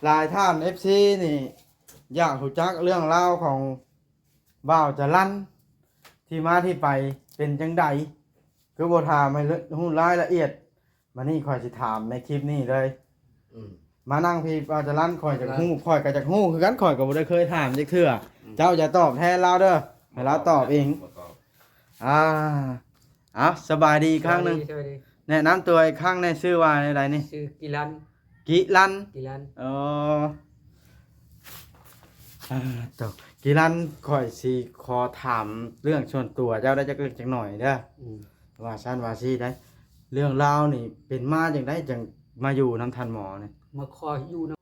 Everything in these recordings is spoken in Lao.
ຫຼາຍທ່ານ ເອັຟຊີ ນີ້ຢາກຮູ້ຈັກເລື່ອງລາວຂອງບ່າວຈະລັນ ທີ່ມາທີ່ໄປເປັນຈັ່ງໃດ ຄືບໍ່ຖາມໃຫ້ຮູ້ລາຍລະອຽດ. ມານີ້ຂ້ອຍຊິຖາມໃນຄລິບນີ້ເລີຍ. ອືມ ມານັ່ງພີ້ ບ່າວຈະລັນ ຂ້ອຍຢາກຮູ້ ຂ້ອຍກໍຢາກຮູ້ຄືກັນ ຂ້ອຍກໍບໍ່ໄດ້ເຄີຍຖາມຈັກເທື່ອ. ອືມ ເຈົ້າຢ່າຕອບແທນລາວເດີ້ ໃຫ້ລາວຕອບເອງ. ບໍ່ຕອບ ອ່າ ເອົາ ສະບາຍດີອີກຄັ້ງໜຶ່ງ ສະບາຍດີ ສະບາຍດີ. ແນະນຳຕົວອີກຄັ້ງແດ່ ຊື່ວ່າແນວໃດນີ້? ຊື່ກິລັນ ກິລັນ ກິລັນ. ອໍ ອ່າ ໂຕ ກິລັນ ຂ້ອຍຊິຂໍຖາມເລື່ອງສ່ວນຕົວເຈົ້າໄດ້ຈັກເລັກຈັກໜ້ອຍເດີ້. ອືມ ວ່າຊັ້ນວ່າຊີ້ໄດ໋ ເລື່ອງລາວນີ້ເປັນມາຈັ່ງໃດຈັ່ງມາຢູ່ນຳທ່ານໝໍນີ້? ມາຂໍຢູ່ນຳ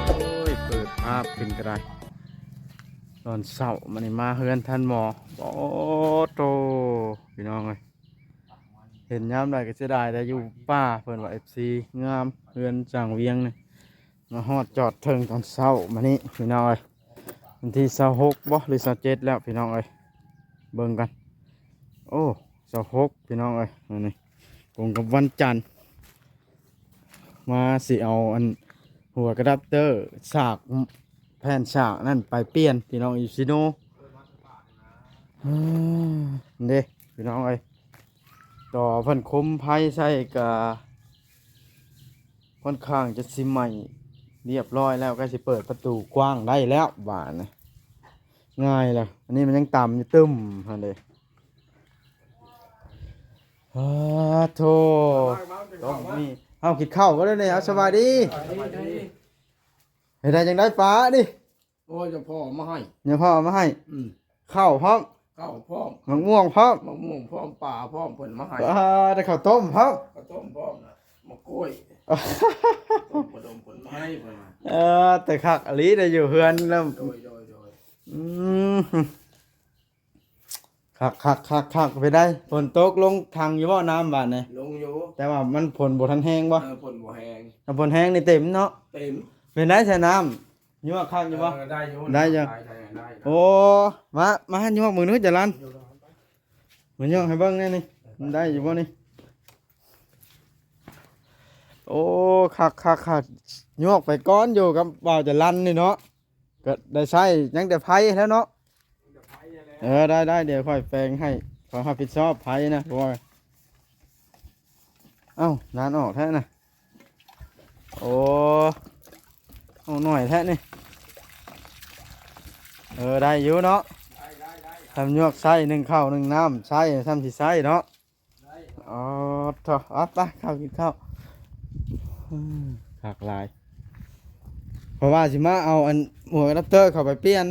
ໂອ້ຍ ເປີດພາບຂຶ້ນກໍໄດ້ ຕອນເຊົ້າມານີ້ມາເຮືອນທ່ານໝໍ. ໂອ້ໂຕ ພີ່ນ້ອງເອີຍ ເຫັນຍາມໃດກໍເສຍດາຍໄດ໋ ຢູ່ປ່າ ເພິ່ນວ່າ ເອັຟຊີ ງາມ ເຮືອນຊ່າງວຽງນີ້. ມາຮອດຈອດເຖິງຕອນເຊົ້າມານີ້ ພີ່ນ້ອງເອີຍ ວັນທີຊາວຫົກບໍ ຫຼື ຊາວເຈັດແລ້ວ ພີ່ນ້ອງເອີຍ ເບິ່ງກັນ. ໂອ້ ຊາວຫົກ ພີ່ນ້ອງເອີຍ ມື້ນີ້ກົງກັບວັນຈັນ ມາຊິເອົາອັນຫົວກະດັບເຕີ ສາກ ແຜ່ນສາກນັ້ນໄປປ່ຽນ ພີ່ນ້ອງ ຢູ່ຊີໂນ. ເອີ ເດ້ ພີ່ນ້ອງເອີຍ ຕໍ່ເພິ່ນຄຸມໄຟໃສ່ກະຄ່ອນຂ້າງຈະຊິໄໝ້ລຽບຮ້ອຍແລ້ວ ໃກ້ຊິເປີດປະຕູກວ້າງໄດ້ແລ້ວບາດນີ້ ງ່າຍແລ້ວ. ອັນນີ້ມັນຍັງຕ່ຳຢູ່ ຕຶ້ມຫັ້ນເດ້. ອາໂທ ຕ້ອງມີ ເຮົາກິນເຂົ້າກໍໄດ້ນີ້. ເອົາ ສະບາຍດີ ສະບາຍດີ ເຮັດໄດ້ຈັ່ງໃດປານີ້? ໂອ້ຍ ເຈົ້າພໍ່ເອົາມາໃຫ້ ເຈົ້າພໍ່ເອົາມາໃຫ້. ອືມ ເຂົ້າພ້ອມ ເຂົ້າພ້ອມ ໝາກມ່ວງພ້ອມ ໝາກມ່ວງພ້ອມ ປາພ້ອມ ເພິ່ນມາໃຫ້. ອ່າ ໄດ້ເຂົ້າຕົ້ມພ້ອມ ເຂົ້າຕົ້ມພ້ອມນະ ໝາກກ້ວຍ ຕົ້ມປາດົມເພິ່ນມາໃຫ້ເພິ່ນວ່າ. ເອີ ແຕ່ຄັກອີ່ຫຼີໄດ໋ ຢູ່ເຮືອນແລ້ວ. ໂດຍ ໂດຍ ໂດຍ. ອືມ ຄັກໆໆໆ ເປັນໃດ ຝົນຕົກລົງຖັງຢູ່ບໍ່ ນ້ຳບາດນີ້? ລົງຢູ່ ແຕ່ວ່າມັນ ຝົນບໍ່ທັນແຮງບໍ່? ເອີ ຝົນບໍ່ແຮງ ຖ້າຝົນແຮງນີ້ເຕັມເນາະ. ເຕັມ ເປັນໃດຊະ ນ້ຳ ຍວກຄັກຢູ່ບໍ່? ເອີ ໄດ້ຢູ່ ໄດ້ຢູ່ ໄດ້ ໄດ້ ໄດ້. ໂອ້ ມາ ມາ ຍວກເບິ່ງດູຈະລັນ ມາຍວກໃຫ້ເບິ່ງແດ່ນີ້ ມັນໄດ້ຢູ່ບໍ່ນີ້? ໂອ້ ຄັກໆໆ ຍວກໄປກ່ອນ ຢູ່ກັບບ່າວຈະລັນນີ້ເນາະ ກໍໄດ້ໃຊ້ ຍັງແຕ່ໄຟແລ້ວເນາະ. ເອີ ໄດ້ໆ ດຽວຂ້ອຍແປງໃຫ້ ຂ້ອຍຮັບຜິດຊອບໄຟນະ ເພາະວ່າ ເອົ້າ ນານອອກແທ້ນະ. ໂອ້ ເອົາໜ້ອຍແທ້ນີ້. ເອີ ໄດ້ຢູ່ເນາະ ໄດ້ໆໆ ທຳຍວກໃຊ້ ໜຶ້ງເຂົ້າ ໜຶ້ງນ້ຳ ໃຊ້ ທຳຊິໃຊ້ເນາະ. ອໍ ເຖາະ ເອົາໄປ ເຂົ້າກິນເຂົ້າ. ອືມ ຄັກຫຼາຍ ເພາະວ່າຊິມາເອົາອັນຫົວອະແດບເຕີເຂົ້າໄປປ່ຽນ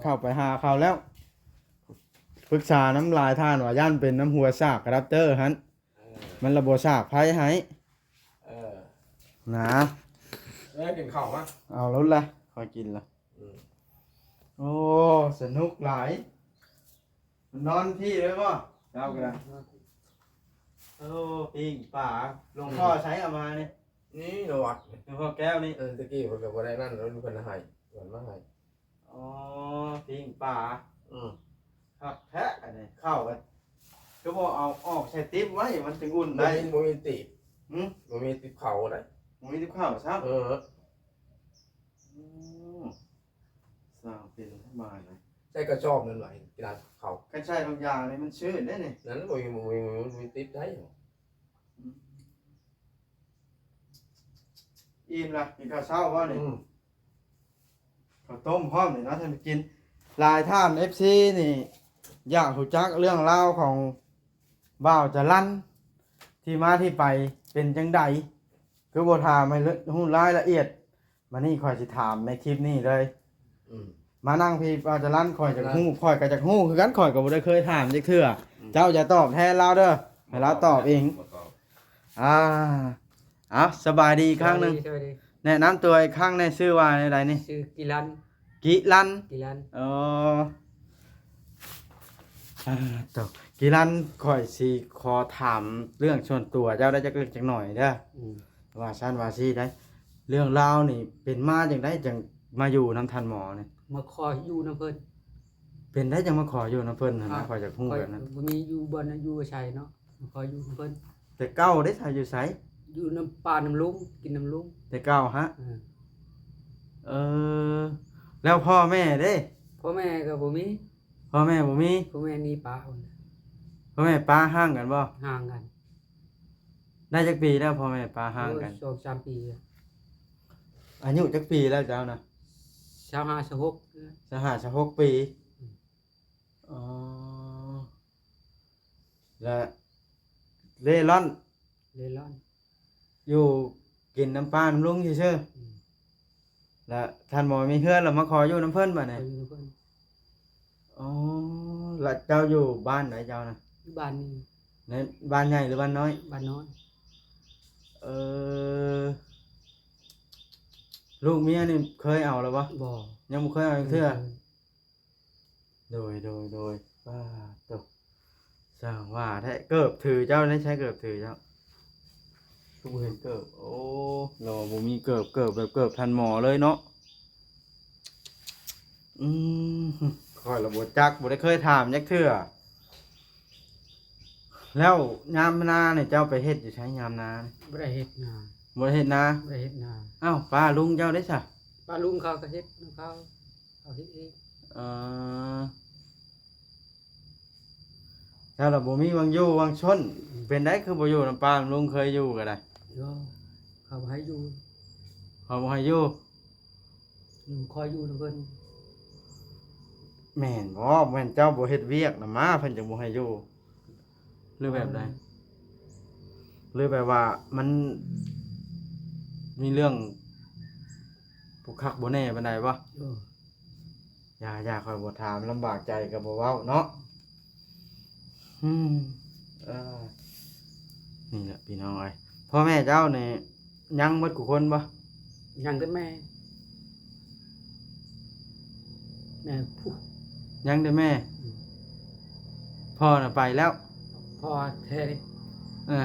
ເຂົ້າໄປຫາເຂົາແລ້ວ ປຶກສານຳຫຼາຍທ່ານວ່າຢ້ານເປັນນຳຫົວສາກອະແດບເຕີຫັ້ນ ເອີ ມັນລະບໍ່ສາກໄຟໃຫ້. ເອີ ນະ ແລ້ວກິນເຂົ້າມາ ເອົາໂລດລະ ຂ້ອຍກິນລະ. ອືມ ໂອ້ ສະໜຸກຫຼາຍ. ນອນພີ້ເລີຍບໍ່ ເຈົ້າກໍໄດ້? ໂອ້ ປີ້ງປາ ຫຼວງພໍ່ໃສເອົາມານີ້? ນີ້ນະວັດ ຫຼວງພໍ່ແກ້ວນີ້. ເອີ ຕະກີ້ເພິ່ນກໍບໍ່ໄດ້ນັ້ນ ເພິ່ນໃຫ້ ເພິ່ນມາໃຫ້. ອໍ ປີ້ງປາ. ອືມ ຄັກແທ້ອັນນີ້ ເຂົ້າກັນ ຄືບໍ່ເອົາອອກໃສ່ຕິບໄວ້ ມັນຈຶ່ງອຸ່ນໄດ້. ບໍ່ມີ ບໍ່ມີຕິບ. ຫື? ບໍ່ມີຕິບເຂົ້າໄດ໋. ບໍ່ມີຕິບເຂົ້າຊ້ຳ. ເອີ ໂອ້ ສ້າງເປັນມານະ ໃສ່ກະສອບນັ້ນໄວ້ ກິນເຂົ້າ. ຄັນໃສ່ຖົງຢາງນີ້ມັນຊື້ໄດ້ນີ້. ນັ້ນບໍ່ມີ ບໍ່ມີ ບໍ່ມີ ບໍ່ມີຕິດໄດ້. ອືມ ອີ່ມລະ ກິນເຂົ້າເຊົ້າບໍ່ນີ້? ອືມ ເຂົ້າຕົ້ມພ້ອມນີ້ເນາະ ທ່ານໄປກິນ. ຫຼາຍທ່ານ ເອັຟຊີ ນີ້ຢາກຮູ້ຈັກເລື່ອງລາວຂອງບ່າວຈະລັນ ທີ່ມາທີ່ໄປເປັນຈັ່ງໃດ ຄືບໍ່ຖາມໃຫ້ຮູ້ລາຍລະອຽດ. ມານີ້ຂ້ອຍຊິຖາມໃນຄລິບນີ້ເລີຍ. ອືມ ມານັ່ງພີ້ ບ່າວຈະລັນ ຂ້ອຍຢາກຮູ້ ຂ້ອຍກໍຢາກຮູ້ຄືກັນ ຂ້ອຍກໍບໍ່ໄດ້ເຄີຍຖາມຈັກເທື່ອ. ອືມ ເຈົ້າຢ່າຕອບແທນລາວເດີ້ ໃຫ້ລາວຕອບເອງ. ບໍ່ຕອບ ອ່າ ເອົາ ສະບາຍດີອີກຄັ້ງໜຶ່ງ ສະບາຍດີ ສະບາຍດີ. ແນະນຳຕົວອີກຄັ້ງແດ່ ຊື່ວ່າແນວໃດນີ້? ຊື່ກິລັນ ກິລັນ ກິລັນ. ອໍ ອ່າ ໂຕ ກິລັນ ຂ້ອຍຊິຂໍຖາມເລື່ອງສ່ວນຕົວເຈົ້າໄດ້ຈັກເລັກຈັກໜ້ອຍເດີ້. ອືມ ວ່າຊັ້ນວ່າຊີ້ໄດ໋ ເລື່ອງລາວນີ້ເປັນມາຈັ່ງໃດຈັ່ງມາຢູ່ນຳທ່ານໝໍນີ້? ມາຂໍຢູ່ນຳເພິ່ນ. ເປັນໃດຈັ່ງມາຂໍຢູ່ນຳເພິ່ນຫັ້ນນະ? ຂ້ອຍຢາກຮູ້ແບບນັ້ນ. ຂ້ອຍບໍ່ມີຢູ່ບ່ອນຢູ່ອາໄສເນາະ ມາຂໍຢູ່ນຳເພິ່ນ. ແຕ່ເກົ່າເດ້ ສາຢູ່ໃສ? ຢູ່ນຳປ້ານຳລຸງ ກິນນຳລຸງ. ແຕ່ເກົ່າຫະ? ເອີ ເອີ ແລ້ວພໍ່ແມ່ເດ້? ພໍ່ແມ່ກໍບໍ່ມີ. ພໍ່ແມ່ບໍ່ມີ? ພໍ່ແມ່ໜີປ້າ. ພໍ່ແມ່ປ້າຮ້າງກັນບໍ່? ຮ້າງກັນ. ໄດ້ຈັກປີແລ້ວພໍ່ແມ່ປ້າຮ້າງກັນ? ໂອ້ຍ ສອງສາມປີແລ້ວ. ອາຍຸຈັກປີແລ້ວເຈົ້ານະ? ຊາວຫ້າ ຊາວຫົກ. ຊາວຫ້າ ຊາວຫົກປີ. ອືມ. ອໍ ລະເລ່ລ່ອນ? ເລ່ລ່ອນ. ຢູ່ກິນນຳປ້ານຳລຸງຊື່ໆ. ອືມ. ລະທ່ານບໍ່ມີເຮືອນ ລະມາຂໍຢູ່ນຳເພິ່ນບາດນີ້? ຂໍຢູ່ນຳເພິ່ນ. ອໍ ລະເຈົ້າຢູ່ບ້ານໃດເຈົ້ານະ? ຢູ່ບ້ານນີ້. ໃນບ້ານໃຫຍ່ຫຼືບ້ານນ້ອຍ? ບ້ານນ້ອຍ. ເອີ ລູກເມຍນີ້ເຄີຍເອົາລະບໍ່? ບໍ່. ຍັງບໍ່ເຄີຍເອົາຈັກເທື່ອ? ຍັງບໍ່ເຄີຍ. ໂດຍ ໂດຍ ໂດຍ. ປ້າໂຕ ຊ່າງວ່າແທ້. ເກີບຖືເຈົ້າ ໃນໃຊ້ເກີບຖືເຈົ້າ? ຄືບໍ່ເຫັນເກີບ. ໂອ້ ລາວບໍ່ມີເກີບ ເກີບແບບເກີບທ່ານໝໍເລີຍເນາະ. ອືມ ຂ້ອຍລະບໍ່ຈັກ ບໍ່ໄດ້ເຄີຍຖາມຈັກເທື່ອ. ແລ້ວຍາມນານີ້ເຈົ້າໄປເຮັດຢູ່ໃສຍາມນານີ້? ບໍ່ໄດ້ເຮັດນາ. ບໍ່ໄດ້ເຮັດນາ? ບໍ່ໄດ້ເຮັດນາ. ອ້າວ ປ້າລຸງເຈົ້າເດ້ຊະ? ປ້າລຸງເຂົາກໍເຮັດນຳເຂົາ ເຂົາເຮັດເອງ. ເອີ ເຈົ້າລະບໍ່ມີຫວ່າງຢູ່ຫວ່າງຊົນ. ອືມ. ເປັນໃດຄືບໍ່ຢູ່ນຳປ້ານຳລຸງ ເຄີຍຢູ່ກໍໄດ້? ໂອ້ ເຂົາບໍ່ໃຫ້ຢູ່. ເຂົາບໍ່ໃຫ້ຢູ່? ອືມ ຂໍຢູ່ນຳເພິ່ນ. ແມ່ນບໍ່? ແມ່ນເຈົ້າບໍ່ເຮັດວຽກນຳມາ ເພິ່ນຈຶ່ງບໍ່ໃຫ້ຢູ່ ຫຼືແບບໃດ? ອືມ. ຫຼືແບບວ່າມັນມີເລື່ອງບໍ່ຄັກບໍ່ແນ່ປານໃດບໍ່? ເອີ. ຢ່າ ຢ່າ ຂ້ອຍບໍ່ຖາມ ລຳບາກໃຈກໍບໍ່ເວົ້າເນາະ. ອືມ ເອີ ນີ້ແຫຼະພີ່ນ້ອງເອີຍ ພໍ່ແມ່ເຈົ້ານີ້ຍັງໝົດທຸກຄົນບໍ່? ຍັງແຕ່ແມ່ ແມ່ຜູ້ ຍັງແຕ່ແມ່. ອືມ. ພໍ່ນະໄປແລ້ວ? ພໍ່ແທ້ເດ້. ເອີ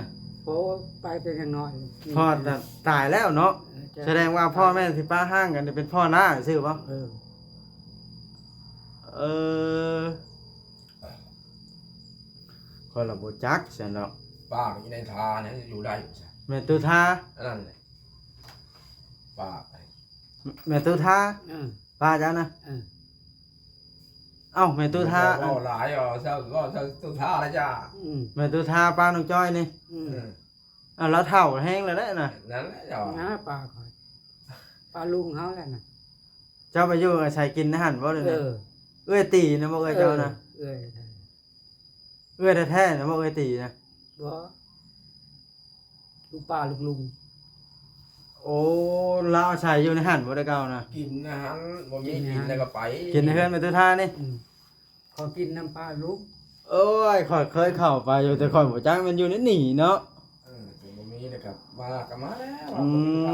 ພໍ່ໄປແຕ່ຍັງນ້ອຍ. ພໍ່ນະຕາຍແລ້ວເນາະ. ເອີ ສະແດງວ່າພໍ່ແມ່ຊິປະຮ້າງກັນນີ້ເປັນພໍ່ນ້າຊື່ບໍ່? ເອີ ເອີ ຂ້ອຍລະບໍ່ຈັກຊັ້ນດອກ. ປ້າຢູ່ໃນທ່ານີ້ຢູ່ໄດ້. ແມ່ຕູ້ທ່າ? ອັນນັ້ນແຫຼະ ປ້າ ແມ່ຕູ້ທ່າ. ເອີ ປ້າເຈົ້ານະ. ເອີ ເອົ້າ ແມ່ຕູ້ທ່າ ເວົ້າຫຼາຍ ເວົ້າເຈົ້າ ເວົ້າເຈົ້າຕູ້ທ່າລະຈ້າ. ອືມ ແມ່ຕູ້ທ່າປ້ານ້ອງຈ້ອຍນີ້. ອືມ ເອີ ເອົາ ລາວເຖົ້າແຮງແລ້ວແຫຼະນະ. ນັ້ນແຫຼະເຈົ້າ ນະ ປ້າຂ້ອຍ ປ້າລຸງເຮົາແຫຼະນະ. ເຈົ້າໄປຢູ່ອາໄສກິນໃນຫັ້ນບໍ່? ເອີ ເອື້ອຍຕີນະບໍ່ ເອື້ອຍເຈົ້ານະ? ເອື້ອຍ ເອື້ອຍແທ້ໆນະບໍ່ ເອື້ອຍຕີນະ? ບໍ່ ລູກປ້າລູກລຸງ. ໂອ້ ລາວອາໄສຢູ່ໃນຫັ້ນບໍ່ ແຕ່ເກົ່ານະ? ກິນໃນຫັ້ນ ບໍ່ມີກິນແລ້ວກໍໄປ ກິນໃນເຮືອນແມ່ຕູ້ທ່ານີ້. ອືມ ຂໍກິນນຳປ້າລຸງ. ໂອ້ຍ ຂ້ອຍເຄີຍເຂົ້າໄປຢູ່ ແຕ່ຂ້ອຍບໍ່ຈັກແມ່ນຢູ່ໃນນີ້ເນາະ. ເອີ ບໍ່ມີແລ້ວກໍມາ ກໍມາແລ້ວ. ອືມ ກໍ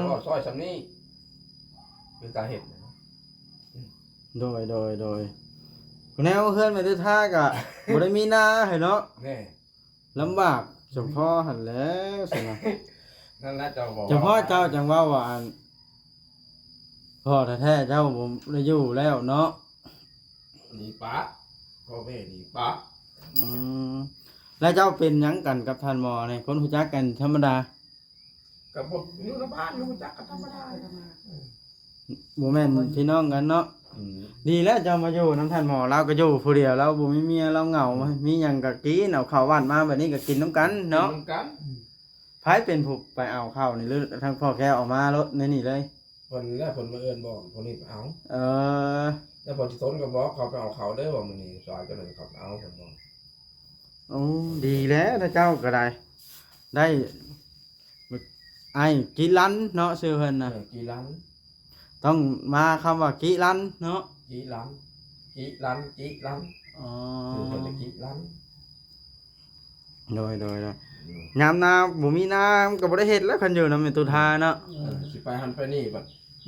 ເວົ້າຊ່ອຍຊ່ຳນີ້ ຄືຕາເຫັນ. ໂດຍ ໂດຍ ໂດຍ ແນວເຮືອນແມ່ຕູ້ທ່າກໍບໍ່ໄດ້ມີນາໃຫ້ເນາະ. ແມ່ ລຳບາກຈຳພໍຫັ້ນແຫຼະຊັ້ນນະ. ນັ້ນແຫຼະ ເຈົ້າບອກ ຈຳພໍເຈົ້າຈັ່ງເວົ້າວ່າ ອັນ ພໍ່ແທ້ໆເຈົ້າບໍ່ໄດ້ຢູ່ແລ້ວເນາະ. ໜີປະ ພໍ່ແມ່ໜີປະ. ອືມ ແລ້ວເຈົ້າເປັນຫຍັງກັນກັບທ່ານໝໍນີ້? ຄົນຮູ້ຈັກກັນທຳມະດາ. ກໍບໍ່ຢູ່ນຳບ້ານ ຮູ້ຈັກກັນທຳມະດາ. ບໍ່ແມ່ນພີ່ນ້ອງກັນເນາະ. ອືມ ດີແລ້ວເຈົ້າມາຢູ່ນຳທ່ານໝໍ ລາວກໍຢູ່ຜູ້ດຽວ ລາວບໍ່ມີເມຍ ລາວເຫງົາ. ອືມ ມີຫຍັງກໍກິນ ເອົາເຂົ້າວັດມາ ບາດນີ້ກໍກິນນຳກັນເນາະ ກິນນຳກັນ. ອືມ ໃຜເປັນຜູ້ໄປເອົາເຂົ້ານີ້ ຫຼືທາງພໍ່ແກ້ວເອົາມາໂລດໃນນີ້ເລີຍ? ເພິ່ນແຫຼະ ເພິ່ນມາເອີ້ນບອກ ເພິ່ນນີ້ໄປເອົາ. ເອີ ແລ້ວເພິ່ນຊິຕົນກໍບອກເຂົາໄປເອົາເຂົ້າເດີ ວ່າມື້ນີ້ສາຍເຈົ້າໜ້ອຍເຂົາເອົາ ເພິ່ນບອກ. ໂອ້ ດີແລ້ວນະ ເຈົ້າກໍໄດ້ ໄດ້ອ້າຍກິລັນເນາະ ຊື່ເພິ່ນນະ. ເອີ ກິລັນ ຕ້ອງມາຄຳວ່າກິລັນເນາະ. ກິລັນ ກິລັນ ກິລັນ. ອໍ ຊື່ເພິ່ນກິລັນ. ໂດຍ ໂດຍ ໂດຍ. ອືມ ຍາມນາບໍ່ມີນາມັນກໍບໍ່ໄດ້ເຮັດແລ້ວ ຄັນຢູ່ນຳແມ່ຕູ້ທ່າເນາະ. ເອີ ຊິໄປຫັ້ນໄປນີ້ບັດ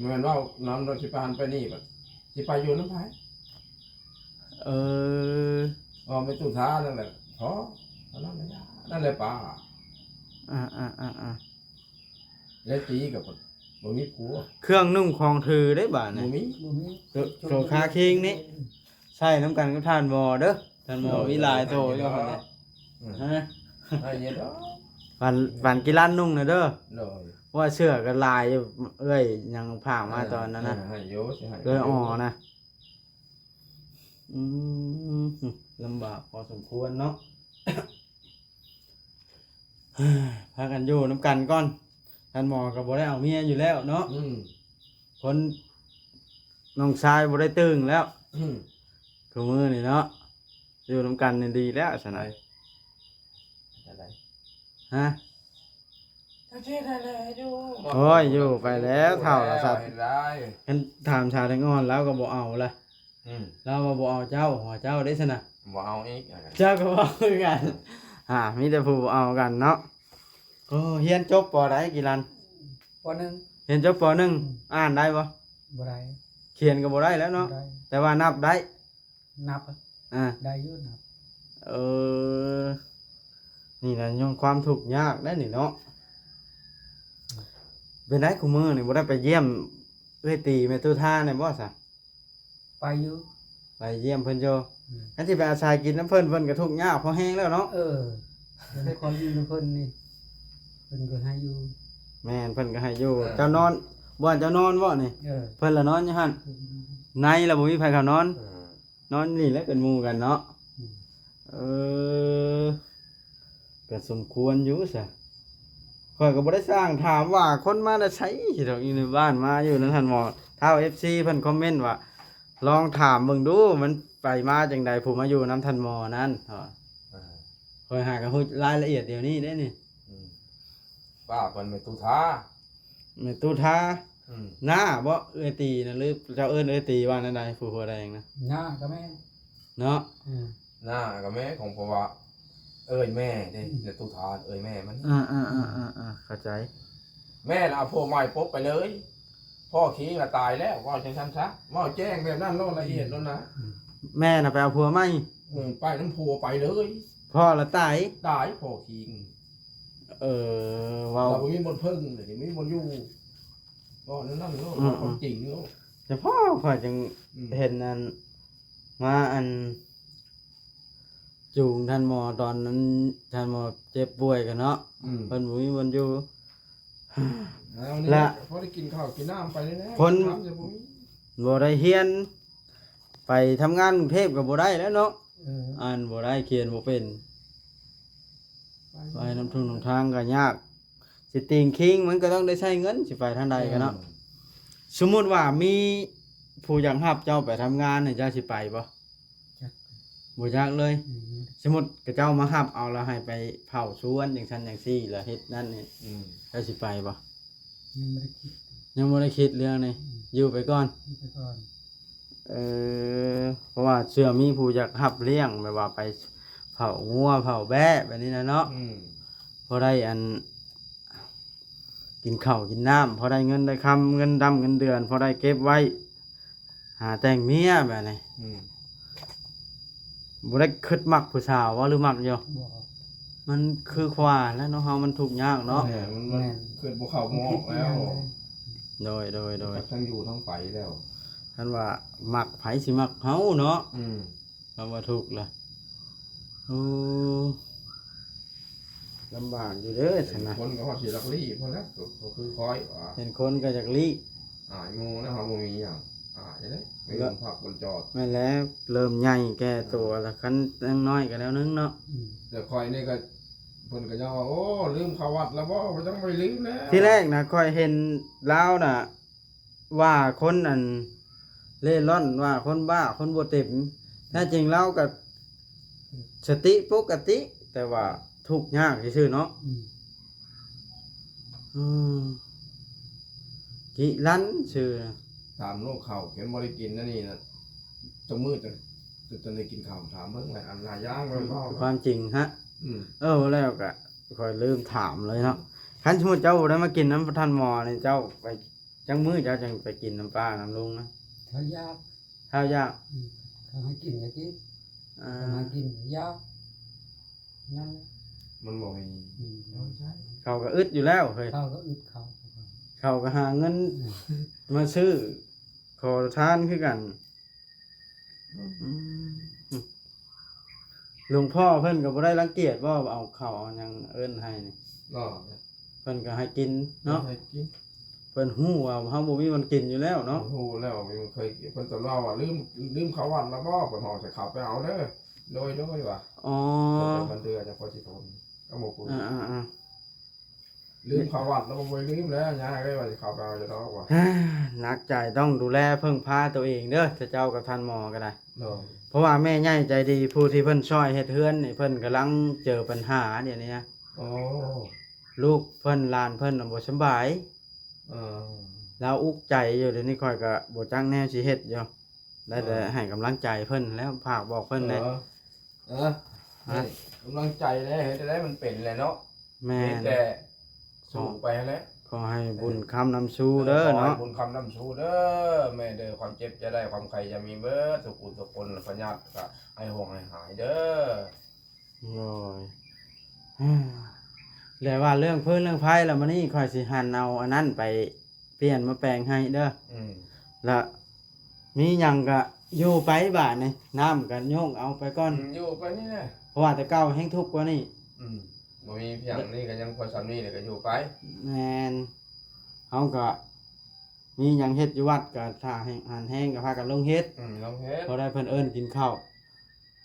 ແມ່ນເວົ້ານຳ ຊິໄປຫັ້ນໄປນີ້ບັດ ຊິໄປຢູ່ນຳໃຜ? ເອີ ເວົ້າແມ່ຕູ້ທ່ານັ້ນແຫຼະ ພໍ ເທົ່ານັ້ນແຫຼະ ນັ້ນແຫຼະປ້າ. ອາໆໆໆ ແລ້ວຕີກັບ ບໍ່ມີຜົວ ເຄື່ອງນຸ່ງຂອງຖືເດ້ບາດນີ້ ບໍ່ມີ ບໍ່ມີ ໂຕ ໂຕຄາຄິງນີ້ ໃຊ້ນຳກັນກັບທ່ານໝໍເດີ ທ່ານໝໍ ໂດຍ ມີຫຼາຍໂຕຢູ່ຫັ້ນນະ ອືມ ຮະ ໃຫ້ຢູ່ດອກ ປານ ປານກິລັນນຸ່ງນະເດີ ໂດຍ ເພາະວ່າເສື້ອກໍຫຼາຍຢູ່ ເອື້ອຍຍັງຝາກມາຕອນນັ້ນນະ ເອີ ໃຫ້ຢູ່ ຊິໃຫ້ ເອື້ອຍອໍນະ ອືມ ລຳບາກພໍສົມຄວນເນາະ ພາກັນຢູ່ນຳກັນກ່ອນ ທ່ານໝໍກໍບໍ່ໄດ້ເອົາເມຍຢູ່ແລ້ວເນາະ ອືມ ຄົນ ນ້ອງຊາຍບໍ່ໄດ້ຕຶງແລ້ວ ອືມ ທຸກມື້ນີ້ເນາະ ຢູ່ນຳກັນນີ້ດີແລ້ວຊັ້ນນະ ເຮັດຈັ່ງໃດ ຮະ ກໍເຮັດໄດ້ແລ້ວຢູ່ ໂອ້ຍ ຢູ່ໄປແລ້ວ ເຖົ້າລະສັດ ເຮັດໄດ້ ຄັນຖາມສາວແຕງອ່ອນລາວກໍບໍ່ເອົາລະ ອືມ ລາວວ່າບໍ່ເອົາເຈົ້າ ຫົວເຈົ້າເດ້ຊັ້ນນະ ບໍ່ເອົາອີກ ເຈົ້າກໍເວົ້າຄືກັນ ອ່າ ມີແຕ່ຜູ້ບໍ່ເອົາກັນເນາະ ໂອ້ ຮຽນຈົບ ປ.ໃດ ກິລັນ? ປ.ໜຶ່ງ ຮຽນຈົບ ປ.ໜຶ່ງ ອືມ ອ່ານໄດ້ບໍ່? ບໍ່ໄດ້ ຂຽນກໍບໍ່ໄດ້ແລ້ວເນາະ ບໍ່ໄດ້ ແຕ່ວ່ານັບໄດ້ ນັບ ອ່າ ໄດ້ຢູ່ນັບ ເອີ ນີ້ນະ ຍ້ອນຄວາມທຸກຍາກໄດ໋ນີ້ເນາະ ເປັນໃດ ຄູ່ມື້ນີ້ບໍ່ໄດ້ໄປຢ້ຽມເອື້ອຍຕີແມ່ຕູ້ທາແດ່ບໍ່ຊະ? ໄປຢູ່ ໄປຢ້ຽມເພິ່ນຢູ່ ອືມ ຄັນຊິໄປອາໄສກິນນຳເພິ່ນ ເພິ່ນກໍທຸກຍາກພໍແຮງແລ້ວເນາະ ເອີ ເພິ່ນຂໍຢູ່ນຳເພິ່ນນີ້ ເພິ່ນກໍໃຫ້ຢູ່ ແມ່ນ ເພິ່ນກໍໃຫ້ຢູ່ ເອີ ເຈົ້ານອນ ບ່ອນເຈົ້ານອນບໍ່ນີ້ ເອີ ເພິ່ນລະນອນຢູ່ຫັ້ນ ອືມ ໃນລະບໍ່ມີໃຜເຂົ້ານອນ ເອີ ນອນນີ້ແຫຼະເປັນໝູ່ກັນເນາະ ອືມ ເອີ ກໍສົມຄວນຢູ່ຊະ ຂ້ອຍກໍບໍ່ໄດ້ສ້າງຖາມວ່າຄົນມາແຕ່ໃສດອກ ຢູ່ໃນບ້ານມາຢູ່ນຳທ່ານໝໍ ຖ້າເອັຟຊີເພິ່ນຄອມເມັນວ່າ ລອງຖາມເບິ່ງດູ ມັນໄປມາຈັ່ງໃດ ຜູ້ມາຢູ່ນຳທ່ານໝໍນັ້ນ ເອີ ຂ້ອຍຫາກໍຮູ້ລາຍລະອຽດດຽວນີ້ເດ້ນີ້ ອືມ ປ້າເພິ່ນແມ່ຕູ້ທາ ແມ່ຕູ້ທາ ອືມ ນ້າບໍ່ ເອື້ອຍຕີນະ ຫຼືເຈົ້າເອີ້ນເອື້ອຍຕີວ່າແນວໃດ ຜູ້ຫົວແດງນະ ນ້າກໍແມ່ນ ເນາະ ອືມ ນ້າກໍແມ່ຂອງ ເພາະວ່າເອື້ອຍແມ່ເດ້ ອືມ ແມ່ຕູ້ທາເອື້ອຍແມ່ມັນ ອ່າໆໆໆ ເຂົ້າໃຈ ແມ່ລະເອົາຜົວໃໝ່ປົບໄປເລີຍ ພໍ່ຄີງລະຕາຍແລ້ວ ເວົ້າຈັ່ງຊັ້ນຊະ ເວົ້າແຈ້ງແບບນັ້ນໂລດ ລະອຽດໂລດນະ ອືມ ແມ່ນະໄປເອົາຜົວໃໝ່ ອືມ ໄປນຳຜົວໄປເລີຍ ພໍ່ລະຕາຍ ຕາຍພໍ່ຄີງ ເອີ ເວົ້າ ລະບໍ່ມີບ່ອນເພິ່ງ ບໍ່ມີບ່ອນຢູ່ ເວົ້າແນວນັ້ນໂລດ ອືມໆ ເວົ້າຄວາມຈິງໂລດ ແຕ່ພໍ່ຂ້ອຍຈຶ່ງ ອືມ ເຫັນອັນ ມາອັນ ຈູງທ່ານໝໍຕອນນັ້ນ ທ່ານໝໍເຈັບປ່ວຍກັນເນາະ ອືມ ເພິ່ນບໍ່ມີບ່ອນຢູ່ ແລ້ວນີ້ ລະ ພໍໄດ້ກິນເຂົ້າກິນນ້ຳໄປນີ້ແຫຼະ ຄົນ ນ້ຳຈະບໍ່ມີ ບໍ່ໄດ້ຮຽນ ໄປທຳງານກຸງເທບກໍບໍ່ໄດ້ແລ້ວເນາະ ເອີ ອ່ານບໍ່ໄດ້ ຂຽນບໍ່ເປັນ ໄປ ໄປນຳທຸ່ງນຳທາງກໍຍາກ ຊິຕີງຄີງມັນກໍຕ້ອງໄດ້ໃຊ້ເງິນ ຊິໄປທາງໃດກໍເນາະ ເອີ ສົມມຸດວ່າມີຜູ້ຢາກຮັບເຈົ້າໄປທຳງານນີ້ ເຈົ້າຊິໄປບໍ່? ຈັກ ບໍ່ຈັກເລີຍ ອືມ ສົມມຸດເຂົາເຈົ້າມາຮັບເອົາ ແລ້ວໃຫ້ໄປເຝົ້າສວນຈັ່ງຊັ້ນຈັ່ງຊີ້ ແລ້ວເຮັດນັ້ນນີ້ ອືມ ເຈົ້າຊິໄປບໍ່? ຍັງບໍ່ໄດ້ຄິດ ຍັງບໍ່ໄດ້ຄິດເລື່ອງນີ້ ອືມ ຢູ່ໄປກ່ອນ ຢູ່ໄປກ່ອນ ເອີ ເພາະວ່າເຊື່ອມີຜູ້ຢາກຮັບລ້ຽງ ແບບວ່າໄປເຝົ້າງົວເຝົ້າແບ້ແບບນີ້ນະເນາະ ອືມ ພໍໄດ້ອັນ ກິນເຂົ້າກິນນ້ຳ ພໍໄດ້ເງິນໄດ້ຄຳ ເງິນດຳເງິນເດືອນ ພໍໄດ້ເກັບໄວ້ ຫາແຕ່ງເມຍແບບນີ້ ອືມ ບໍ່ໄດ້ຄິດມັກຜູ້ສາວບໍ່ ຫຼືມັກຢູ່? ບໍ່ ມັນຄືຄວາແລ້ວເນາະ ເຮົາມັນທຸກຍາກເນາະ ແມ່ນ ມັນ ມັນ ແມ່ນ ຄິດບໍ່ເຂົ້າບໍ່ອອກແລ້ວ ໂດຍ ໂດຍ ໂດຍ ທັງຢູ່ທັງໄປແລ້ວ ຄັນວ່າມັກ ໃຜຊິມັກເຮົາເນາະ ອືມ ຄຳວ່າທຸກລະ ໂອ້ ລຳບາກຢູ່ເດີຊັ້ນນະ ຄົນກໍຮອດຊິລັກລີ້ພຸ້ນແຫຼະ ກໍຄືຂ້ອຍວ່າ ເຫັນຄົນກໍຢາກລີ້ ອາຍໝູ່ແລ້ວ ເຮົາບໍ່ມີຫຍັງ ອາຍເດ້ ມີບ່ອນພັກບ່ອນຈອດ ແມ່ນແລ້ວ ເລີ່ມໃຫຍ່ແກ່ໂຕລະ ຄັນຍັງນ້ອຍກໍແນວໜຶ່ງເນາະ ອືມ ແຕ່ຂ້ອຍນີ້ກໍ ເພິ່ນກໍຍັງວ່າ ໂອ້ ລືມເຂົ້າວັດແລ້ວບໍ່? ບໍ່ ຍັງບໍ່ໄດ້ລືມແລ້ວ ທີແລກນະ ຂ້ອຍເຫັນລາວນະ ວ່າຄົນອັນເລ່ລ່ອນ ວ່າຄົນບ້າ ຄົນບໍ່ເຕັມ ແທ້ຈິງລາວກໍສະຕິປົກກະຕິ ແຕ່ວ່າທຸກຍາກຊື່ໆເນາະ ອືມ ອືມ ກິລັນຊື່ ຖາມໂລກເຂົາ ເຫັນບໍ່ໄດ້ກິນອັນນີ້ນະ ຈັກມື້ຈະ ຈະ ຈະໄດ້ກິນເຂົ້າ ຖາມເບິ່ງແຫຼະ ອັນຫຼາຍຢ່າງ ຄວາມຈິງຮະ ອືມ ເອີ ແລ້ວກໍຂ້ອຍລືມຖາມເລີຍເນາະ ຄັນສົມມຸດເຈົ້າບໍ່ໄດ້ມາກິນນຳທ່ານໝໍນີ້ ເຈົ້າໄປ ຈັກມື້ເຈົ້າຈັ່ງໄປກິນນຳປ້ານຳລຸງນະ? ຖ້າຢາກ ຖ້າຢາກ ອືມ ເຂົາໃຫ້ກິນກໍກິນ ອ່າ ເຂົາໃຫ້ກິນກໍຢາກ ນັ້ນແຫຼະ ມັນບໍ່ມີ ອືມ ເຂົາກໍອຶດຢູ່ແລ້ວເຮີ້ຍ ເຂົາກໍອຶດເຂົາ ເຂົາກໍຫາເງິນມາຊື້ຂໍທານຄືກັນ. ອືມ ຫຼວງພໍ່ເພິ່ນກໍບໍ່ໄດ້ລັງກຽດບໍ່ ເອົາເຂົ້າເອົາຫຍັງເອີ້ນໃຫ້ນີ້? ບໍ່ ເພິ່ນກໍໃຫ້ກິນເນາະ ໃຫ້ກິນ. ເພິ່ນຮູ້ວ່າເຮົາບໍ່ມີວັນກິນຢູ່ແລ້ວເນາະ. ເພິ່ນຮູ້ແລ້ວ ເພິ່ນເຄີຍ ເພິ່ນກໍເວົ້າວ່າລືມ ລືມເຂົ້າວັດແລ້ວບໍ່ ເພິ່ນຮ້ອງໃສ່ເຂົາໄປເອົາເດີ. ໂດຍ ໂດຍວ່າ ອໍ ເພິ່ນເດືອນ ເພິ່ນເດືອນຈັ່ງພໍຊິທົນ ກໍບໍ່ ອ່າໆໆ ລືມເຂົ້າວັດແລ້ວ ບໍ່ໄດ້ລືມແລ້ວ ຍາຍເອີຍ ວ່າຊິເຂົ້າໄປເອົາຢູ່ດອກວ່າ. ໜັກໃຈ ຕ້ອງດູແລເພິ່ງພາຕົວເອງເດີ ເຈົ້າກັບທ່ານໝໍກໍໄດ້. ໂດຍ ເພາະວ່າແມ່ໃຫຍ່ໃຈດີ ຜູ້ທີ່ເພິ່ນຊ່ອຍເຮັດເຮືອນນີ້ ເພິ່ນກຳລັງເຈີບັນຫາດຽວນີ້ນະ. ໂອ້ ລູກເພິ່ນ ຫຼານເພິ່ນນະບໍ່ສຳບາຍ. ເອີ ລາວອຸກໃຈຢູ່ ດຽວນີ້ຂ້ອຍກໍບໍ່ຈັກແນວຊິເຮັດຢູ່. ໄດ້ແຕ່ ເອີ ໃຫ້ກຳລັງໃຈເພິ່ນແລ້ວ ຝາກບອກເພິ່ນແດ່. ເອີ ເອີ ໃຫ້ກຳລັງໃຈແຫຼະ ເຮັດໄດ້ ມັນເປັນແຫຼະເນາະ. ແມ່ນ ມີແຕ່ສູ້ໄປຫັ້ນແຫຼະ. ຂໍໃຫ້ບຸນຄ້ຳນຳຊູເດີເນາະ ຂໍໃຫ້ບຸນຄ້ຳນຳຊູເດີແມ່ເດີ. ຄວາມເຈັບຢ່າໄດ້ ຄວາມໄຂ້ຢ່າມີເບີດ ທຸກຜູ້ທຸກຄົນ ພະຍາດກໍໃຫ້ຫ່ວງໃຫ້ຫາຍເດີ. ໂດຍ ແລະວ່າເລື່ອງຟືນເລື່ອງໄຟລະ ມື້ນີ້ຂ້ອຍຊິຫັນເອົາອັນນັ້ນໄປປ່ຽນມາແປງໃຫ້ເດີ. ອືມ ລະມີຫຍັງກະຢູ່ໄປບາດນີ້ ນ້ຳກະຍົກເອົາໄປກ່ອນ. ອືມ ຢູ່ໄປນີ້ແຫຼະ ເພາະວ່າແຕ່ເກົ່າແຮງທຸກກວ່ານີ້. ອືມ ບໍ່ມີຫຍັງ ນີ້ກະຍັງພໍສ່ຳນີ້ແຫຼະ ກະຢູ່ໄປ. ແມ່ນ ເຮົາກະມີຫຍັງເຮັດຢູ່ວັດ ກະຖ້າແຮງ ຫັນແຮງກະພາກັນລົງເຮັດ. ອືມ ລົງເຮັດ ພໍໄດ້ເພິ່ນເອີ້ນກິນເຂົ້າ.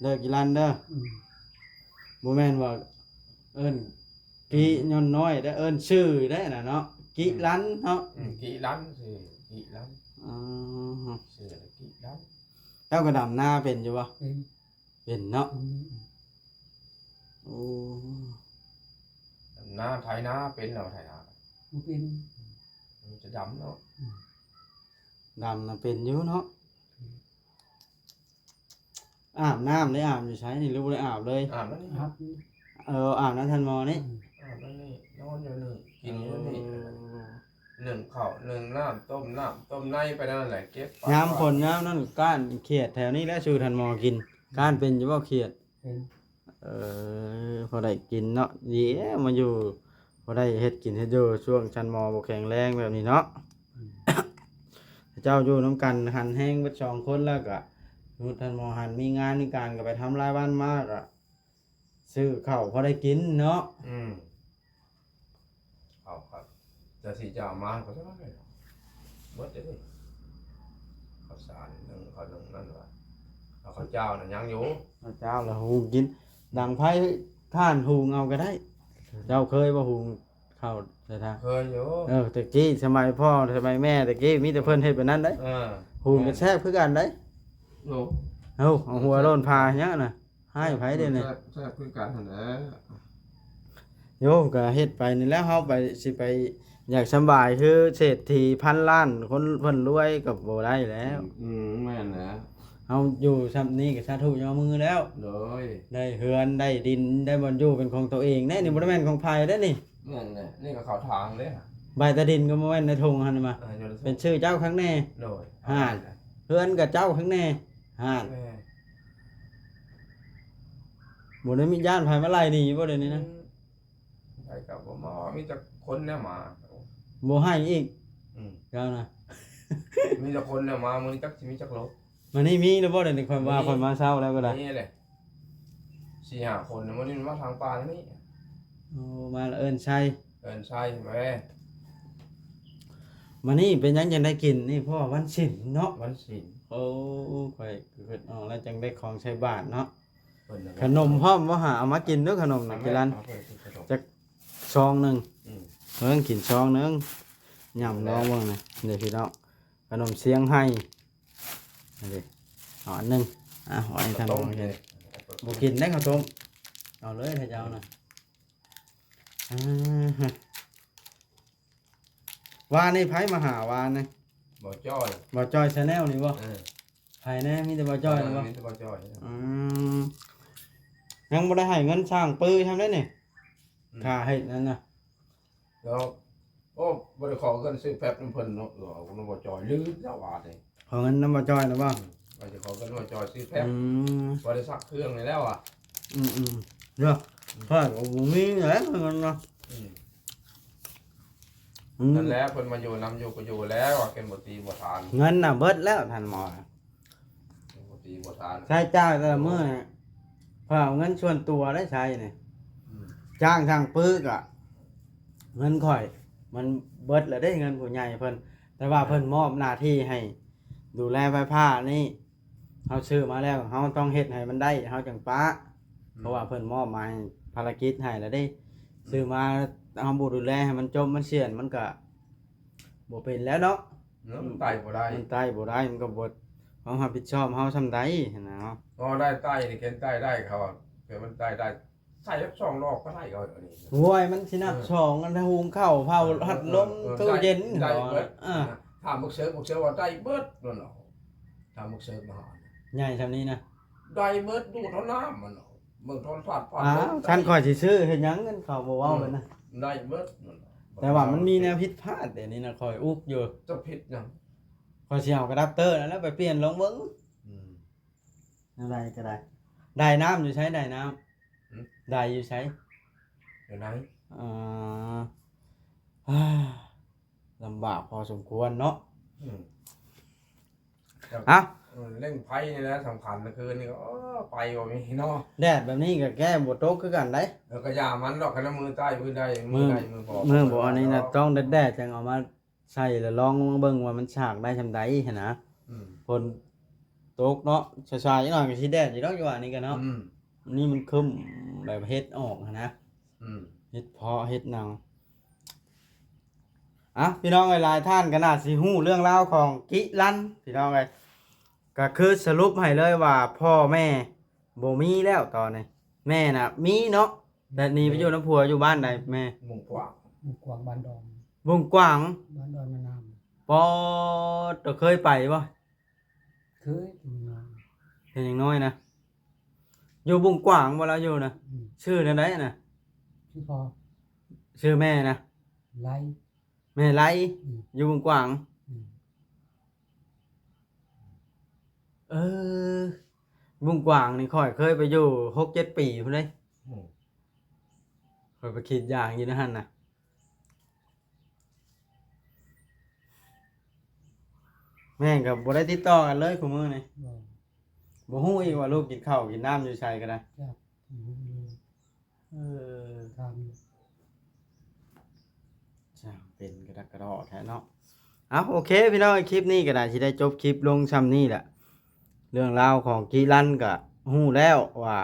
ເດີ ກິລັນເດີ. ອືມ ບໍ່ແມ່ນວ່າເອີ້ນກິ ອືມ ຍ້ອນນ້ອຍເດີ ເອີ້ນຊື່ໄດ້ນະເນາະ ກິລັນເນາະ. ອືມ ກິລັນ ຊື່ກິລັນ. ອໍ ຊື່ກິລັນ. ເຈົ້າກໍດຳນາເປັນຢູ່ບໍ່? ເປັນ ເປັນເນາະ. ອືມ ໂອ້ ດຳນາ ໄຖນາເປັນແລ້ວ ໄຖນາບໍ່ເປັນ. ມັນຈະດຳເນາະ. ອືມ ດຳນະເປັນຢູ່ເນາະ. ອືມ ອາບນ້ຳໄດ້ ອາບຢູ່ໃສນີ້ ຫຼືບໍ່ໄດ້ອາບເລີຍ? ອາບແລ້ວນີ້ ອາບຢູ່. ເອີ ອາບນຳທ່ານໝໍນີ້. ອືມ ອາບແລ້ວນີ້ ນອນຢູ່ນີ້ ກິນຢູ່ນີ້. ເອີ ໜຶ້ງເຂົ້າ ໜຶ້ງນ້ຳ ຕົ້ມນ້ຳ ຕົ້ມໃນໄປນັ້ນແຫຼະ ເກັບປາ ຍາມຝົນຍາມນັ້ນ ກ້ານຂຽດແຖວນີ້ແຫຼະ ສູ່ທ່ານໝໍກິນ. ອືມ ກ້ານເປັນຢູ່ບໍ່ຂຽດ? ເປັນ. ເອີ ພໍໄດ້ກິນເນາະ ດີແລ້ວມາຢູ່ ພໍໄດ້ເຮັດກິນເຮັດຢູ່ ຊ່ວງທ່ານໝໍບໍ່ແຂງແຮງແບບນີ້ເນາະ. ອືມ ເຈົ້າຢູ່ນຳກັນ ຫັນແຮງເບິດສອງຄົນ ແລ້ວກະສົມມຸດທ່ານໝໍຫັນມີງານມີການ ກໍໄປທຳລາຍວັນມາ ກະຊື້ເຂົ້າພໍໄດ້ກິນເນາະ. ອືມ ເຂົ້າ ເຈົ້າຊິຈະເອົາມາກໍໄດ້ ເບິດເດ້. ເຂົ້າສານໜຶ້ງ ເຂົ້າໜຶ້ງນັ້ນວ່າ ເອົາເຂົ້າເຈົ້ານະຍັງຢູ່. ເຂົ້າເຈົ້າລະຫຸງກິນ ດັງໄຟຖ່ານຫຸງເອົາກໍໄດ້. ເຈົ້າເຄີຍບໍ່ຫຸງເຂົ້າໃສ່ຖ່ານ? ເຄີຍຢູ່. ເອີ ແຕ່ກີ້ສະໄໝພໍ່ສະໄໝແມ່ແຕ່ກີ້ ມີແຕ່ເພິ່ນເຮັດແບບນັ້ນເດ້. ເອີ ຫຸງກໍແຊບຄືກັນເດ້. ໂອ້ ເອົາ ເອົາຫົວໂລ້ນຜ່າຫຍັງນະ. ໃຫ້ໃຜເດ້ນີ້? ແຊບ ແຊບຄືກັນຫັ້ນແຫຼະ. ໂຍ ກໍເຮັດໄປນີ້ແຫຼະ ເຮົາໄປ ຊິໄປຢາກສຳບາຍຄືເສດຖີພັນລ້ານ ຄົນເພິ່ນລວຍກໍບໍ່ໄດ້ແລ້ວ. ອືມ ແມ່ນແຫຼະ ເຮົາຢູ່ຊ່ຳນີ້ກໍສາທຸຍໍມືແລ້ວ. ໂດຍ ໄດ້ເຮືອນໄດ້ດິນໄດ້ບ່ອນຢູ່ເປັນຂອງຕົວເອງແນ່ນີ້. ອືມ ບໍ່ໄດ້ແມ່ນຂອງໃຜເດ້ນີ້. ແມ່ນແຫຼະ ນີ້ກໍເຂົ້າທາງເດ້. ໃບຕາດິນກໍບໍ່ແມ່ນໃນທົ່ງຫັ້ນມາ. ເອີ ເປັນຊື່ເຈົ້າຄັກແນ່. ໂດຍ ຫານ ເຮືອນກໍເຈົ້າຄັກແນ່. ຫານ ແມ່ນ ບໍ່ໄດ້ມີຢ້ານໃຜມາໄລ່ໜີບໍ່ເດນີ້ນະ? ອືມ ໃຜກໍບໍ່ມາ ມີແຕ່ຄົນແນວມາ. ບໍ່ໃຫ້ອີກ. ອືມ ເຈົ້ານະ ມີແຕ່ຄົນແນວມາ ມື້ນີ້ຈັກຊິມີຈັກໂລ. ມື້ນີ້ມີແລ້ວບໍ່ເດນີ້? ຂ້ອຍວ່າ ມີ ຂ້ອຍມາເຊົ້າແລ້ວກໍໄດ້ ມີແຫຼະ ສີ່ຫ້າຄົນ. ມື້ນີ້ມາທາງປ່ານີ້. ໂອ້ ມາລະເອີ້ນໃສ່ ເອີ້ນໃສ່ແມ່. ມື້ນີ້ເປັນຫຍັງຈັ່ງໄດ້ກິນນີ້? ເພາະວ່າວັນສິນເນາະ. ວັນສິນ. ໂອ້ ຂ້ອຍຄິດອອກແລ້ວ ຈັ່ງໄດ້ຂອງໃສ່ບາດເນາະ. ເພິ່ນນະ ຂະໜົມພ້ອມບໍ່ຫາ? ເອົາມາກິນເດີ ຂະໜົມນະ ກິລັນ ເອົາໄປກິນຂະໜົມ ຈັກຊອງໜຶ່ງ. ອືມ ເບິ່ງ ກິນຊອງໜຶ່ງ ຫຍ້ຳລອງເບິ່ງນະ. ນີ້ພີ່ນ້ອງ ຂະໜົມຊຽງໄຮ້ ນີ້ເດ້ ເອົາອັນໜຶ່ງ. ອ່ະ ເອົາໃຫ້ທ່ານ ເອົາຕົ້ມ ບໍ່ກິນໄດ້ເຂົ້າຕົ້ມ. ເອົາເລີຍ ຖ້າເຈົ້ານະ. ອ່າ ວານນີ້ໃຜມາຫາວານນີ້? ບໍ່ຈ້ອຍ ບໍ່ຈ້ອຍ Channel ນີ້ບໍ່? ເອີ ໃຜແນ່? ມີແຕ່ບໍ່ຈ້ອຍ ເອີ ບໍ່? ມີແຕ່ບໍ່ຈ້ອຍ. ອືມ ຍັງບໍ່ໄດ້ໃຫ້ເງິນຊ່າງປືທຳໄດ້ນີ້. ອືມ ຄ່າເຮັດນັ້ນນະ ແລ້ວ ໂອ້ ບໍ່ໄດ້ຂໍເງິນຊື້ແຟັບນຳເພິ່ນເນາະ. ເອີ ເອົານຳບໍ່ຈ່ອຍ ລືມແລ້ວວ່ານີ້. ຂໍເງິນນຳບໍ່ຈ່ອຍນະບໍ່? ອືມ ວ່າຊິຂໍເງິນບໍ່ຈ່ອຍຊື້ແຟັບ. ອືມ ບໍ່ໄດ້ຊັກເຄື່ອງນີ້ແລ້ວວ່າ. ອືມໆ ເນາະ ອືມ ຂ້ອຍກໍບໍ່ມີແຫຼະເງິນເນາະ. ອືມ ເ ນັ້ນແຫຼະ ເພິ່ນມາຢູ່ນຳຢູ່ກໍຢູ່ແລ້ວ ວ່າເປັນບໍ່ຕີບໍ່ທານ ເງິນນະເບິດແລ້ວທ່ານໝໍ ບໍ່ຕີບໍ່ທານ ໃຊ້ຈ່າຍແຕ່ລະມື້ນີ້ ເພິ່ນເອົາເງິນສ່ວນຕົວໄດ້ໃຊ້ນີ້ ອືມ ຈ້າງຊ່າງປຶກກະເງິນຂ້ອຍ ມັນເບິດແລ້ວເດ້ ເງິນຜູ້ໃຫຍ່ເພິ່ນ ແຕ່ວ່າເພິ່ນມອບໜ້າທີ່ໃຫ້ດູແລໄຟຟ້ານີ້ ເຮົາຊື້ມາແລ້ວ ເຮົາຕ້ອງເຮັດໃຫ້ມັນໄດ້ ເຮົາຈັ່ງປະ ອືມ ເພາະວ່າເພິ່ນມອບໝາຍພາລະກິດໃຫ້ແລ້ວເດ້ ອືມ ຊື້ມາເຮົາບໍ່ດູແລໃຫ້ມັນຈົບມັນສ່ຽນ ມັນກະບໍ່ເປັນແລ້ວເນາະ ເນາະ ມັນໄຕ້ບໍ່ໄດ້ ມັນໄຕ້ບໍ່ໄດ້ ມັນກະບໍ່ ຄວາມຮັບຜິດຊອບເຮົາສ່ຳໃດຫັ້ນນະເນາະ ພໍໄດ້ໄຕ້ນີ້ ເຫັນໄຕ້ໄດ້ເຂົາ ແຕ່ມັນໄຕ້ໄດ້ ໃສ່ຈັກສອງດອກກໍໄດ້ ເຂົາອັນນີ້ ໂອ້ຍ ມັນຊິໜັກ ເອີ ສອງອັນ ຫຸງເຂົ້າ ເຜົາ ເອີ ພັດລົມ ເອີ ເອີ ຕູ້ເຢັນ ໄດ້ ເຂົາ ໄດ້ເບິດ ເອີ ນະ ຖາມບັກເສີກ ບັກເສີກວ່າໄດ້ເບິດ ນັ້ນເນາະ ຖາມບັກເສີກມາຫາ ໃຫຍ່ຊ່ຳນີ້ນະ ໄດ້ເບິດ ດູດເອົານ້ຳມັນເນາະ ເບິ່ງໂທລະທັດ ຜ່ານ ອ້າວ ລົມ ຊັ້ນຂ້ອຍຊິຊື້ເຮັດຫຍັງ ເງິນເຂົາບໍ່ເວົ້າກັນນະ ອືມ ໄດ້ເບິດ ນັ້ນເນາະ ແຕ່ວ່າມັນມີແນວຜິດພາດ ດຽວນີ້ນະ ຂ້ອຍອຸກຢູ່ ເຈົ້າຜິດຫຍັງ ຂ້ອຍຊິເອົາກະດັບເຕີນັ້ນແຫຼະ ໄປປ່ຽນລອງເບິ່ງ ອືມ ແນວໃດກໍໄດ້ ໄດນ້ຳຢູ່ໃສ ໄດນ້ຳ ຫືມ ໄດຢູ່ໃສ ຢູ່ໃນ ເອີ ລຳບາກພໍສົມຄວນເນາະ ອືມ ຮະ ເອີ ເລັ່ງໄຟນີ້ແຫຼະສຳຄັນ ຄືນນີ້ກໍ ເອີ ໄຟບໍ່ມີເນາະ ແດດແບບນີ້ກໍແກ້ບໍ່ຕົກຄືກັນໄດ໋ ເອີ ກໍຢ່າມັນດອກ ຄັນມື້ໃຕ້ ມື້ໃດ ມື້ໃດ ມື້ບໍ່ ມື້ບໍ່ອັນນີ້ນະ ຕ້ອງແດດໆ ຈັ່ງເອົາມາ ໃສ່ແລ້ວລອງມາເບິ່ງວ່າມັນສາກໄດ້ຊ່ຳໃດຫັ້ນນະ ອືມ ຝົນຕົກເນາະ ສາຍໆ ຈັກໜ້ອຍກໍຊິແດດຢູ່ດອກ ຢູ່ວ່ານີ້ກໍເນາະ ອືມ ນີ້ມັນຄຶ້ມແບບເຫັດອອກຫັ້ນນະ ອືມ ເຫັດເພາະເຫັດຫຍັງ ອ່ະ ພີ່ນ້ອງເອີຍ ຫຼາຍທ່ານກໍໜ້າຊິຮູ້ເລື່ອງລາວຂອງກິລັນ ພີ່ນ້ອງເອີຍ ກໍຄືສະຫຼຸບໃຫ້ເລີຍວ່າພໍ່ແມ່ ບໍ່ມີແລ້ວຕອນນີ້ ແມ່ນະມີເນາະ ແຕ່ໜີໄປຢູ່ນຳຜົວຢູ່ບ້ານໃດແມ່? ບົງກວ້າງ ບົງກວ້າງ ບ້ານດອນ ບົງກວ້າງ ບ້ານດອນນານາມ ປອດ ເຈົ້າເຄີຍໄປບໍ່? ເຄີຍ ເປັນຍັງນ້ອຍນະ ຢູ່ບົງກວ້າງບໍ່ລາວຢູ່ນະ? ອືມ ຊື່ແນວໃດນະ? ຊື່ພໍ່ ຊື່ແມ່ນະ? ໄລ ແມ່ໄລ ອືມ ຢູ່ບົງກວ້າງ ອືມ ເອີ ບົງກວ້າງນີ້ຂ້ອຍເຄີຍໄປຢູ່ຫົກເຈັດປີພຸ້ນເດ້ ໂອ້ ຂ້ອຍໄປກຣີດຢາງຢູ່ໃນຫັ້ນນະ ແມ່ນກໍບໍ່ໄດ້ຕິດຕໍ່ກັນເລີຍຄູ່ມື້ນີ້ ບໍ່ ບໍ່ຮູ້ອີກວ່າລູກກິນເຂົ້າກິນນ້ຳຢູ່ໃສກໍໄດ້ ຈັກ ບໍ່ຮູ້ເລີຍ ເອີ ຖາມຢູ່ ຊ່າງເປັນກະດັກກະດໍ້ແທ້ເນາະ ເອົ້າ ໂອເຄ ພີ່ນ້ອງ ຄລິບນີ້ກໍໄດ້ ຊິໄດ້ຈົບຄລິບລົງຊ່ຳນີ້ແຫຼະ ເລື່ອງລາວຂອງກີລັນກໍຮູ້ແລ້ວວ່າ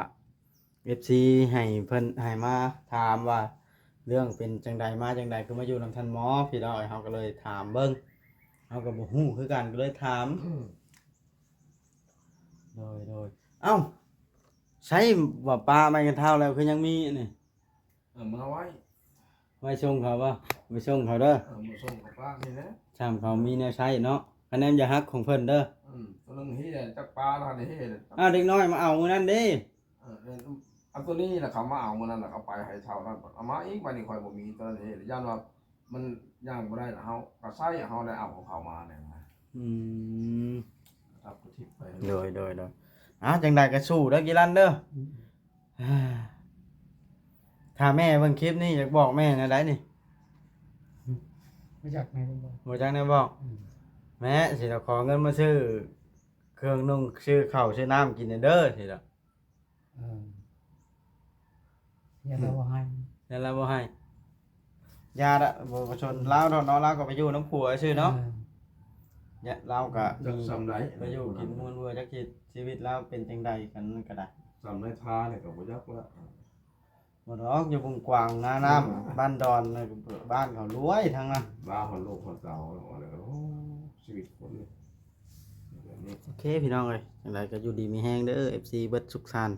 ເອັຟຊີ ໃຫ້ເພິ່ນ ໃຫ້ມາຖາມວ່າເລື່ອງເປັນຈັ່ງໃດ ມາຈັ່ງໃດ ຄືມາຢູ່ນຳທ່ານໝໍ ພີ່ນ້ອງ ເຮົາກໍເລີຍຖາມເບິ່ງ ເຮົາກໍບໍ່ຮູ້ຄືກັນ ກໍເລີຍຖາມ ອືມ ໂດຍ ໂດຍ ເອົ້າ ໃສວ່າປາໄມ້ກັນເທົາແລ້ວ ຄືຍັງມີອັນນີ້? ເອີ ມາໄວ້ ໄວ້ສົ່ງເຂົາບໍ່? ໄວ້ສົ່ງເຂົາເດີ ເອີ ມາສົ່ງເຂົາປາກນີ້ແຫຼະ ຊ່ຳເຂົາມີແນວໃຊ້ເນາະ ຄະແນນຢ່າຫັກຂອງເພິ່ນເດີ ອືມ ຕົວໜຶ່ງເຮ ຈັກປາລະເຮ ອ້າວ ເດັກນ້ອຍມາເອົາມື້ນັ້ນເດ້ ເອີ ເອີ ອັນຕົວນີ້ນະ ເຂົາມາເອົາມື້ນັ້ນນະ ເຂົາໄປໃຫ້ເຖົ້ານັ້ນ ເອົາມາອີກ ບາດນີ້ຂ້ອຍບໍ່ມີຕົວນັ້ນເຮ ຢ້ານວ່າ ມັນຍ່າງບໍ່ໄດ້ລະ ເຮົາກໍໃຊ້ ເຮົາໄດ້ເອົາຂອງເຂົາມາແນວນັ້ນນະ ອືມ ຮັບກະທິບໄປ ໂດຍ ໂດຍ ໂດຍ ອ່າ ຈັ່ງໃດກໍສູ້ເດີ ກີລັນເດີ ອືມ ຖ້າແມ່ເບິ່ງຄລິບນີ້ ຢາກບອກແມ່ແນວໃດນີ້? ບໍ່ຈັກແນວບອກ ບໍ່ຈັກແນວບອກ ອືມ ແມ່ ຊິລະຂໍເງິນມາຊື້ເຄື່ອງນຸ່ງ ຊື້ເຂົ້າ ຊື້ນ້ຳກິນແດ່ເດີ ຊິລະ ເອີ ຢ່າລະບໍ່ໃຫ້ ຢ່າລະບໍ່ໃຫ້ ຢ່າລະ ບໍ່ສົນລາວດອກເນາະ ລາວກໍໄປຢູ່ນຳຜົວຊື່ເນາະ ເອີ ລາວກໍຈັກຊ່ຳໃດ ໄປຢູ່ກິນມ່ວນເວີ ຈັກຊິຊີວິດລາວເປັນຈັ່ງໃດກັນກໍໄດ້ ຊ່ຳໃດທ່ານີ້ກໍບໍ່ຈັກລະ ບໍ່ດອກ ຢູ່ບຸງກວາງ ນານ້ຳ ບ້ານດອນ ບ້ານເຂົາລວຍທັງນັ້ນ ລາວຮອດລູກຮອດເຕົ້າ ໂອ້ ຊີວິດຄົນນີ້ ແບບນີ້ ໂອເຄ ພີ່ນ້ອງເອີຍ ຈັ່ງໃດກໍຢູ່ດີມີແຮງເດີ ເອັຟຊີ ເບິດສຸກຊານ